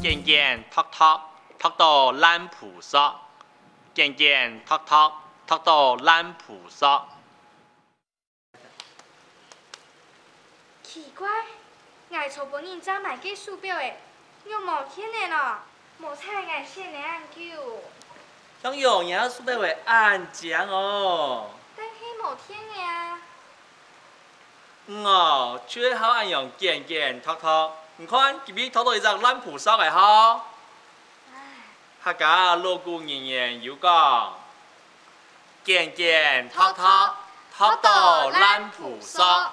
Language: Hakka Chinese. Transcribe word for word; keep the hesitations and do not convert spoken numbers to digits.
揀揀擇擇，擇到爛瓠索。揀揀擇擇，擇到爛瓠索。奇怪，𠊎昨晡日正買个手錶仔，仰無見了呢？無彩𠊎選了恁久。向陽，若手錶仔恁靚哦！但係無見了啊！ 嗯哦，就係好恁樣揀揀擇擇。你看，佢分擇到一隻爛瓠索仔吼。唉。客家老古人言有講：揀揀擇擇，擇到爛瓠索。